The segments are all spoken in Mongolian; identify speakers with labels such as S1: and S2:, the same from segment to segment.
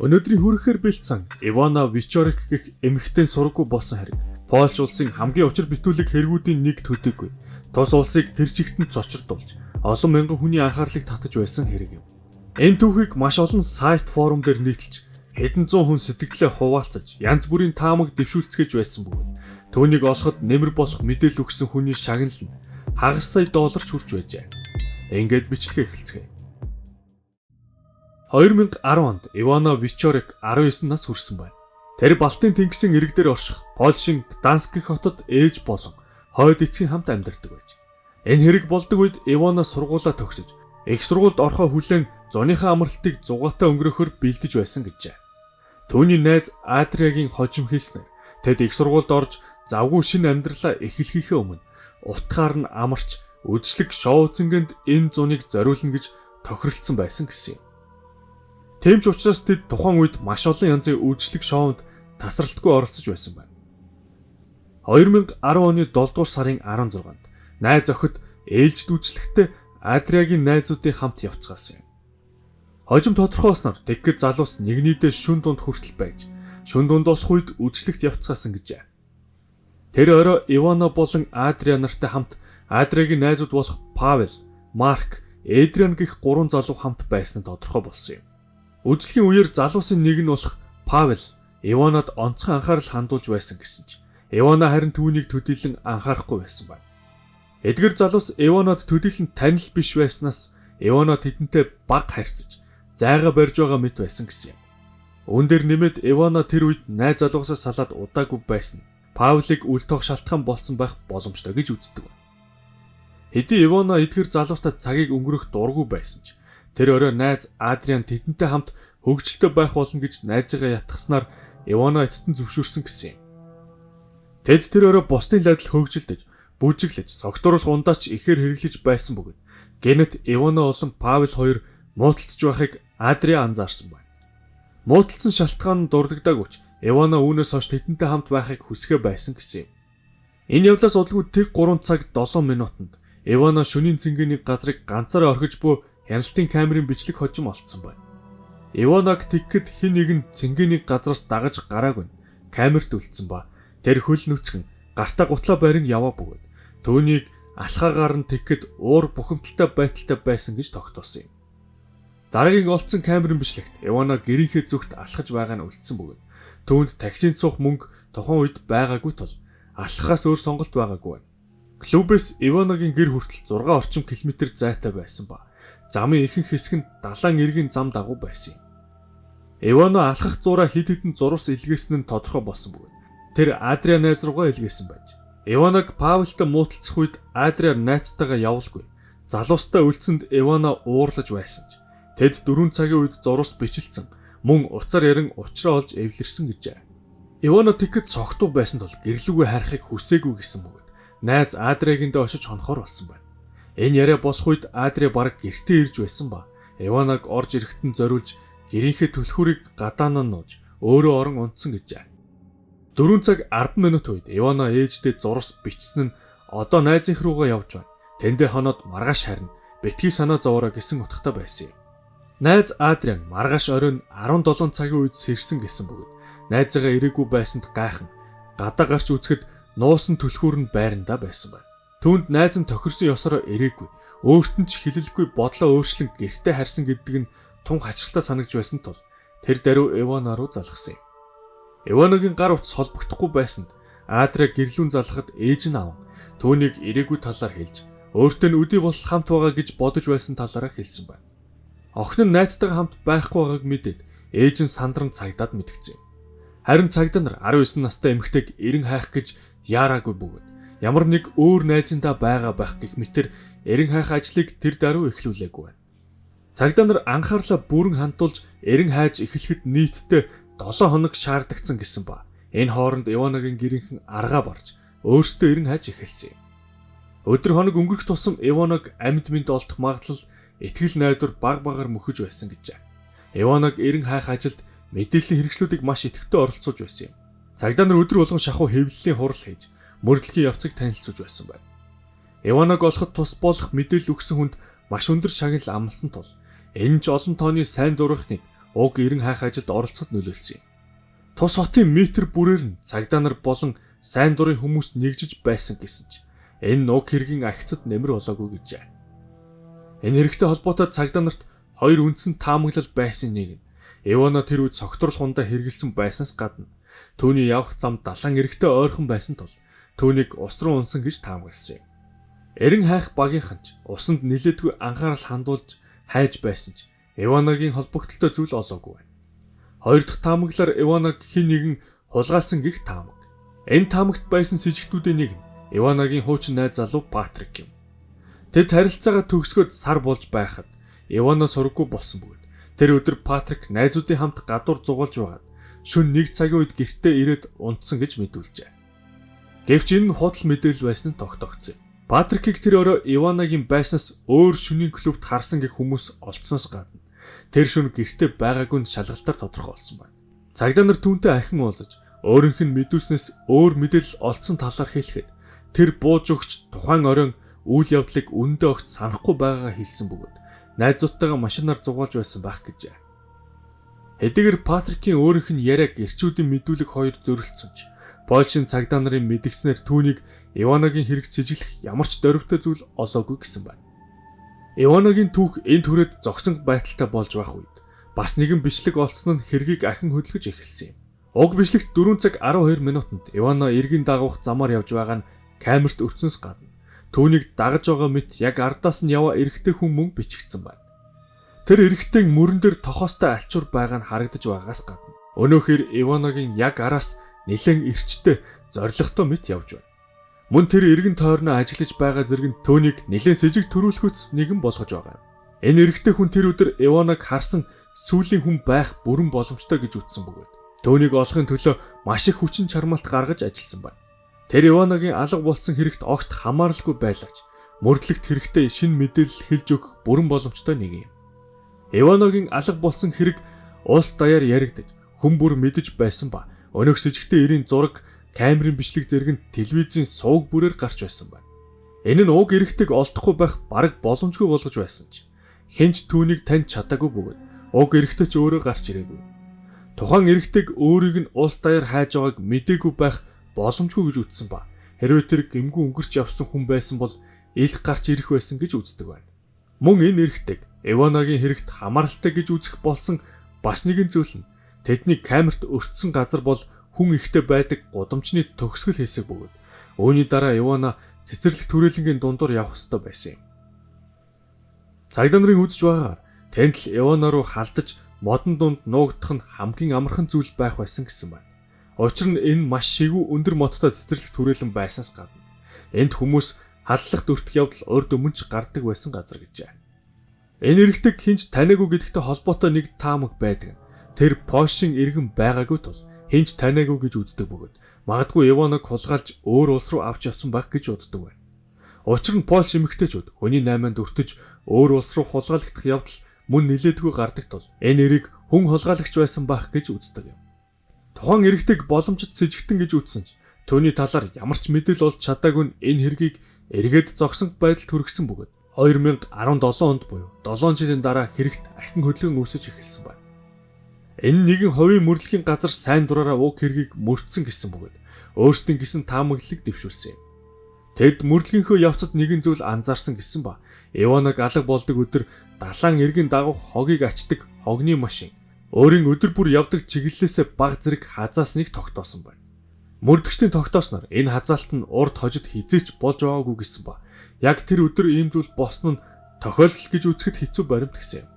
S1: Өнөөдрийн хүргэхээр бэлдсэн Ивана Вичорик гэх эмэгтэй сургуу болсон хэрэг. Польш улсын хамгийн учир битүүлэг хэрэгүүдийн нэг төдийгүй. Тус улсыг тэр чигтэн цочирдуулж, олон мянган хүний анхаарлыг татаж байсан хэрэг юм. Энэ түүхийг маш олон сайт форум дээр нийтэлж, хэдэн зуун хүн сэтгэлээ хуваалцаж, янз бүрийн таамаг дэвшүүлцгээж байсан бөгөөд түүнийг олоход нэмэр болох мэдээлэл өгсөн хүний шагнал нь хагас сая долларч хүрч байжээ. Ингээд бичлэгээ эхэлцгээе. 2010 онд Ивана Вичорик 19 нас хүрсэн байна. Тэр Балтийн тэнгисийн ирэг дээр орших Польшийн Гданьск гэх хотод ээж болон хойд эцгийн хамт амьдардаг байж. Энэ хэрэг болдог үед Ивана сургуулаа төгсөж, их сургуульд орохоо хүлээн зуныхаа амралтыг зугаатай өнгөрөхөөр бэлдэж байсан гэжээ. Түүний найз Адриагийн хожим хэлснээр тэд их сургуульд орж завгүй шинэ амьдралаа эхлэхийнхээ өмнө утгаар нь амарч үдшилэг шоу цэнгэнд энэ зуныг зориулна гэж тохиролцсон байсан гэсэн юм. Тийм ч учраас тэд тухайн үед маш олон янзын үйлчлэг шоунд тасралтгүй оролцож байсан байна. 2010 оны 7 дугаар сарын 16-нд найз охид ээлжид үйлчлэхдээ Адриагийн найзуудын хамт явцгаасан юм. Хожим тодорхой болсноор тэгхэд залуус нэгнийдээ шүн дунд хүртэл байж, шүн дунд болох үед үйлчлэгт явцгаасан гэжээ. Тэр орой Ивана болон Адрия нартай хамт Адриагийн найзууд болох Павел, Марк, Эдриан гэх гурван залуу хамт байсан нь тодорхой болсон юм. Үйлчлэгийн үеэр залуусын нэг нь болох Павел Иванад онцгой анхаарал хандуулж байсан гэсэн ч Ивана харин түүнийг төдийлөн анхаарахгүй байсан байна. Эдгэр залуус Иванад төдийлөн танил биш байснаас Ивана тэдэнтэй баг харьцаж зайгаа барьж байгаа мэт байсан гэсэн юм. Үүн дээр нэмээд Ивана тэр үед найз залуусаа салаад удаагүй байсан. Павлыг үл тоох шалтгаан болсон байх боломжтой гэж үздэг. Хэдий Ивана эдгэр залуустай цагийг өнгөрөх дургүй байсан ч тэр орой найз Адриан тэдэнтэй хамт хөгжилтэй байх болно гэж найзыгаа ятгахснаар Ивана эцэст нь зөвшөөрсөн гэсэн юм. Тэд тэр орой бусдын лайдал хөгжилдөж, бүжиглэж, согтууруулах ундаач ихээр хэрэглэж байсан бөгөөд гэнэт Ивана болон Павел хоёр муудалцж байхыг Адриан анзаарсан байна. Муудалцсан шалтгаан нь дурддаггүй ч Ивана үүнээс хойш тэдэнтэй хамт байхыг хүсгээ байсан гэсэн юм. Энэ явдлаас удалгүй тэг 3 цаг 7 минутанд Ивана шөнийн цэнгэний газрыг ганцаараа орхиж буй хяналтын камерын бичлэг хожим олдсон байна. Иванаг тэгхэд хэн нэгэн цэнгэний газраас дагаж гараагүй нь камерт үлдсэн ба тэр хөл нүцгэн гартаа гутлаа барин яваа бөгөөд түүнийг алхаагаар нь тэгхэд уур бухимдалтай байдалтай байсан гэж тогтоосон юм. Дараагийн олдсон камерын бичлэгт Ивана гэрийнхээ зүгт алхаж байгаа нь үлдсэн бөгөөд түүнд таксинд суух мөнгө тухайн үед байгаагүй тул алхахаас өөр сонголт байгаагүй байна. Клубээс Иванагийн гэр хүртэл 6 орчим километр зайтай байсан ба замын ихэнх хэсэг нь далайн эргийн зам дагуу байсан юм. Ивана алхах зураа хэд хэдэн зурус илгээсэн нь тодорхой болсон бөгөөд тэр Адриа найз руугаа илгээсэн байж. Иванаг Павелтай муудалцах үед Адриа найзтайгаа явуулгүй. Залуустай үлдсэнд Ивана уурлаж байсан ч тэд 4 цагийн үед зурус бичилцэн мөн уцаар ярин учраа олж эвлэрсэн гэжээ. Ивана тэгэхэд согтуу байсан тул гэрлүүгээ харихыг хүсээгүй гэсэн бөгөөд найз Адриагийн дэ очиж хонохоор болсон байна. Энэ яриа болох үед Адриа бараг гэртээ ирж байсан ба Иванаг орж ирэхэд нь зориулж гэрийнхээ түлхүүрийг гадаанаа нууж өөрөө орон унтсан гэжээ. 4 цаг 10 минут үед Ивана ээждээ зурус бичсэн нь одоо найзынх руугаа явж байна. Тэндээ хоноод маргааш харина. Битгий санаа зовоорой гэсэн утгатай байсан юм. Найз Адриан маргааш оройн 17 цагийн үед сэрсэн гэсэн бөгөөд найзыгаа ирээгүй байсанд гайхан гадаа гарч үзэхэд нуусан түлхүүр нь байрандаа байсан байна. Түүнд найз нь тохирсон ёсороо ирээгүй. Өөрт нь ч хэлэлгүй бодлоо өөрчлөн гэртээ харсан гэдэг нь тун хачирхалтай санагж байсан тул тэр даруй Ивана руу залгасан юм. Иванагийн гар утас холбогдохгүй байсанд Адриа гэрлүүн залгахад ээж нь аван түүнийг ирээгүй талаар хэлж өөртөө нь өдий бол хамт байгаа гэж бодож байсан талаараа хэлсэн байна. Охин нь найзтайгаа хамт байхгүй байгааг мэдээд ээж нь сандран цагдаад мэдгдсэн юм. Харин цагдаа нар 19 настай эмэгтэйг эрен хайх гэж яараагүй бөгөөд ямар нэг өөр найзындаа байгаа байх гэх мэтэр эрен хайх ажлыг тэр даруй эхлүүлээгүй байна. Цагдаа нар анхаарлаа бүрэн хандуулж эрен хайж эхлэхэд нийтдээ 7 хоног шаардагдсан гэсэн ба. Энэ хооронд Иванагийн гэрийнхэн аргаа барж өөрсдөө эрен хайж эхэлсэн юм. Өдөр хоног өнгөрөх тусам Иванаг амьд мэнд олдох магадлал итгэл найдвар баг багаар мөхөж байсан гэжээ. Иванаг эрен хайх ажилд мэдээллийн хэрэгслүүдийг маш идэвхтэй оролцуулж байсан юм. Цагдаа нар өдөр болгон шахуу хэвлэлийн хурал хийж мөрдлөгийн явцыг танилцуулж байсан байна. Иванаг олоход тус болох мэдээлэл өгсөн хүнд маш өндөр шагнал амласан тул энэ ч олон тооны сайн дурынхныг уг эрен хайх ажилд оролцоход нөлөөлсөн юм. Тус хотын метр бүрээр нь цагдаа нар болон сайн дурын хүмүүс нэгжиж байсан гэсэн ч энэ уг хэргийн агцад нэмэр болоогүй гэжээ. Энэ хэрэгтэй холбоотой цагдаа нарт хоёр үндсэн таамаглал байсан нэг нь Ивана тэр үед согтруулах хундаа хэрэгэлсэн байсанаас гадна түүний явах зам далайн эрэгтэй ойрхон байсан тул түүнийг ус руу унсан гэж таамагласан юм. Эрен хайх багийнхан ч усанд нилээдгүй анхаарал хандуулж хайж байсан ч Иванагийн холбогдлолтой зүйл олоогүй байна. Хоёр дахь таамаглалаар Иванаг хэн нэгэн хулгайлсан гэх таамаг. Энэ таамагт байсан сэжигтүүдийн нэг нь Иванагийн хуучин найз залуу Патрик юм. Тэд харилцаагаа төгсгөөд сар болж байхад Ивана сураггүй болсон бөгөөд тэр өдөр Патрик найзуудын хамт гадуур зугаалж байгаад шөнө 1 цагийн үед гэртээ ирээд унтсан гэж мэдүүлжээ. Гэвч энэ нь худал мэдээлэл байсан нь тогтоогдсон юм. Патрикийг тэр өрөө Иванагийн байснаас өөр шөнийн клубт харсан гэх хүмүүс олдсоноос гадна тэр шөнө гэртээ байгаагүй нь шалгалтаар тодорхой болсон байна. Цагдаа нар түүнтэй ахин уулзаж өөрийнх нь мэдүүлснээс өөр мэдээлэл олдсон талаар хэлэхэд тэр бууж өгч тухайн оройн үйл явдлыг үнэндээ огт санахгүй байгаагаа хэлсэн бөгөөд найзуудтайгаа машинаар зугаалж байсан байх гэжээ. Хэдийгээр Патрикийн өөрийнх нь яриаг эрчүүдийн мэдүүлэг хоёр зөрөлдсөн ч Польшийн цагдаа нарын мэдгснээр түүнийг Иванагийн хэрэг сэжиглэх ямар ч дөрвтэй зүйл олоогүй гэсэн байна. Иванагийн түүх энэ түрээд зогсон байдалтай болж байх үед бас нэгэн бичлэг олдсон нь хэргийг ахин хөдөлгөж эхэлсэн юм. Уг бичлэгт 4 цаг 12 минутанд Ивана эргийн дагуух замаар явж байгаа нь камерт өртсөнс гадна түүнийг дагаж байгаа мэт яг ардаас нь яваа эрэгтэй хүн мөн бичигдсэн байна. Тэр эрэгтэй мөрөн дээр тохоостой альчуур байгаа нь харагдаж байгаагаас гадна өнөөхөр Иванагийн яг араас нэлээд эрчтэй зоригтой мэт явж байна. Мөн тэр эргэн тойрноо ажиллаж байгаа зэрэг нь түүнийг нэлээд сэжиг төрүүлэхүйц нэгэн болгож байгаа юм. Энэ эрэгтэй хүн тэр өдөр Иванаг харсан сүүлийн хүн байх бүрэн боломжтой гэж үзсэн бөгөөд түүнийг олохын төлөө маш их хүчин чармаалт гаргаж ажилласан байна. Тэр Иванагийн алга болсон хэрэгт огт хамааралгүй байлаач мөрдлөгт хэрэгтэй шинэ мэдээлэл хэлж өгөх бүрэн боломжтой нэг юм. Иванагийн алга болсон хэрэг улс даяар яригдаж хүн бүр мэдэж байсан ба өнөөх сэжигтэй эрийн зураг камерын бичлэг зэрэг нь телевизийн сувг бүрээр гарч байсан байна. Энэ нь уг эрэгтэйг олдохгүй байх бараг боломжгүй болгож байсан ч хэн ч түүнийг таньж чадаагүй бөгөөд уг эрэгтэй ч өөрөө гарч ирээгүй. Тухайн эрэгтэйг өөрийг нь улс даяар хайж байгааг мдээгүй байх боломжгүй гэж үзсэн ба хэрвээ тэр гэмгүй өнгөрч явсан хүн байсан бол илх гарч ирэх байсан гэж үздэг байна. Мөн энэ эрэгтэйг Иванагийн хэрэгт хамааралтай гэж үзэх болсон бас нэгэн зүйл нь тэдний камерт өртсөн газар бол хүн ихтэй байдаг гудамжны төгсгөл хэсэг бөгөөд үүний дараа Ивана цэцэрлэг түрээлэнгийн дундуур явах ёстой байсан юм. Цагдаа нарын үзэж байгаагаар тэнд л Ивана руу халдаж модон дунд нуугдах нь хамгийн амархан зүйл байх байсан гэсэн байна. Учир нь энэ маш шигүү өндөр модтой цэцэрлэг түрээлэн байсанаас гадна энд хүмүүс халдлах дүртэх явдал урд өмнө ч гардаг байсан газар гэжээ. Энэ эрэгтэйг хэн ч таниагүй гэдэгтэй холбоотой нэг таамаг байдаг нь тэр Польшийн иргэн байгаагүй тул хэн ч таниагүй гэж үздэг бөгөөд магадгүй Иванаг хулгайлж өөр улс руу авч явсан байх гэж боддог байна. Учир нь Польш эмэгтэйчүүд хүний наймаанд өртөж өөр улс руу хулгайлагдах явдал мөн нилээдгүй гардаг тул энэ эрийг хүн хулгайлагч байсан байх гэж үздэг юм. Тухайн эрэгтэйг боломжит сэжигтэн гэж үзсэн ч түүний талаар ямар ч мэдээлэл олж чадаагүй нь энэ хэргийг эргээд зогсон байдалд хүргэсэн бөгөөд 2017 онд буюу 7 жилийн дараа хэрэгт ахин хөдөлгөөн үүсэж эхэлсэн байна. Энэ нэгэн хувийн мөрдлөгийн газар сайн дураараа уг хэргийг мөрдсөн гэсэн бөгөөд өөрсдийн гисэн таамаглалыг дэвшүүлсэн юм. Тэд мөрдлөгийнхөө явцад нэгэн зүйл анзаарсан гэсэн ба Иванаг алга болдог өдөр далайн эргэн дагуух хогийг ачдаг хогны машин өөрийн өдөр бүр явдаг чиглэлээсээ баг зэрэг хазаасныг тогтоосон байна. Мөрдөгчдийн тогтоосноор энэ хазаалт нь урд хожид хизээч болж байгаагүй гэсэн ба яг тэр өдөр ийм зүйл болсон нь тохиолдол гэж үзэхэд хэцүү баримт гэсэн юм.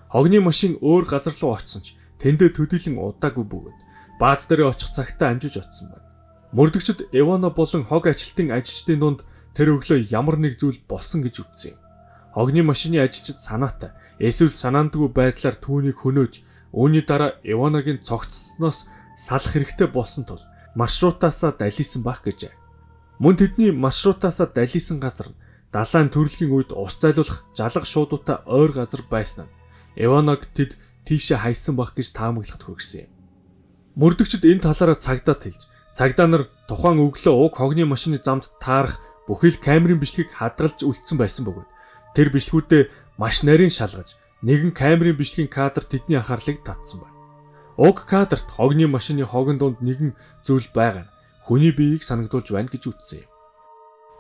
S1: Хогны машин өөр газар руу очсон ч тэндээ төдийлөн удаагүй бөгөөд бааз дээрээ очих цагтаа амжиж очсон байна. Мөрдөгчд Ивана болон хог ажилтны ажилчдын дунд тэр өглөө ямар нэг зүйл болсон гэж үзсэн юм. Хогны машины ажилчид санаатай эсвэл санаандгүй байдлаар түүнийг хөнөөж үүний дараа Иванагийн цогцсноос салах хэрэгтэй болсон тул маршрутаасаа далисан байх гэжээ. Мөн тэдний маршрутаасаа далисан газар нь далайн төрөлхийн үед ус зайлуулах жалга шуудуутай ойр газар байсан нь Иванаг тэд тийшээ хайсан байх гэж таамаглахад хүргэсэн юм. Мөрдөгчд энэ талаараа цагдаад хэлж, цагдаа нар тухайн өглөө уг хогны машины замд таарах бүхий л камерын бичлэгийг хадгалж үлдсэн байсан бөгөөд тэр бичлэгүүдээ маш нарийн шалгаж нэгэн камерын бичлэгийн кадр тэдний анхаарлыг татсан байна. Уг кадрт хогны машины хогон дунд нэгэн зүйл байгаа нь хүний биеийг санагдуулж байна гэж үздсэн юм.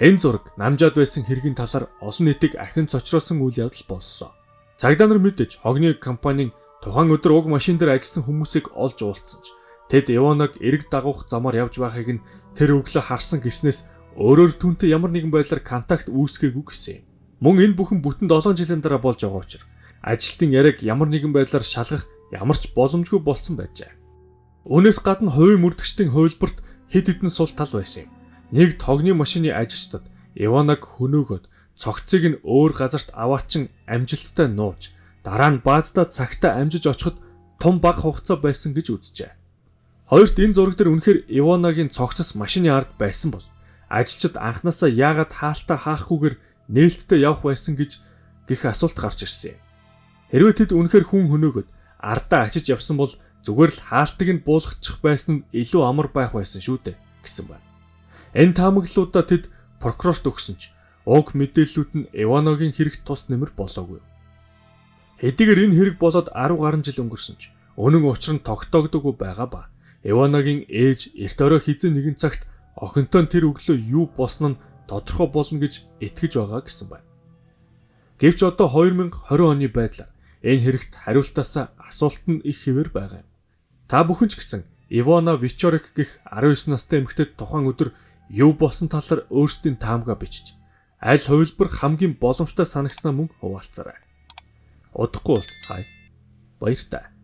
S1: Энэ зураг намжаад байсан хэргийн талаар олон нийтийг ахин цочроосон үйл явдал боллоо. Цагдаа нар мэдээж хогны компанийн тухайн өдөр уг машин дээр ажилласан хүмүүсийг олж уулзсан ч тэд Ивоног эрэг дагуух замаар явж байхыг нь тэр өглөө харсан гэснээс өөрөөр түүнтэй ямар нэгэн байдлаар контакт үүсгээгүй гэсэн юм. Мөн энэ бүхэн бүтэн 7 жилийн дараа болж байгаа учраас ажилтны яриаг ямар нэгэн байдлаар шалгах ямар ч боломжгүй болсон байжээ. Үүнээс гадна хувийн мөрдөгчдийн хувилбарт хэд хэдэн сул тал байсан юм. Нэг тогны машины ажилчдад Иванаг хөнөөгөөд цогцыг нь өөр газарт аваачин амжилттай нууж дараа нь баазда цагтаа амжиж очиход тум бага хугацаа байсан гэж үзжээ. Хоёрт энэ зураг дээр үнэхээр Иванагийн цогцос машины ард байсан бол ажилчид анханасаа яагаад хаалтаа хаахгүйгээр нээлттэй явах байсан гэж гих асуулт гарч ирсэн юм. Хэрвээ тэд үнэхээр хүн хөнөөгөөд ардаа ачиж явсан бол зүгээр л хаалтыг нь буулгачих байсан нь илүү амар байх байсан шүү дээ гэсэн байна. Энэ таамаглалуудаа тэд прокурорт өгсөн ч уг мэдээллүүд нь Иваногийн хэрэгт тус нэмэр болоогүй. Хэдийгээр энэ хэрэг болоод 10 гаруй жил өнгөрсөн ч үнэн учир нь тогтоогдоогүй байгаа ба Иваногийн ээж эрт орой хэзээ нэгэн цагт охинтой нь тэр өглөө юу болсон нь тодорхой болно гэж итгэж байгаа гэсэн байна. Гэвч одоо 2020 оны байдлаар энэ хэрэгт хариултаасаа асуулт нь их хэвээр байгаа юм. Та бүхэн ч гэсэн Ивона Вичорик гэх 19 настай эмэгтэйд тухайн өдөр юу болсон талаар өөрсдийн таамгаа бичиж аль хувилбар хамгийн боломжтой санагснаа мөн хуваалцаарай. Удахгүй уулзцгаая. Баяртай.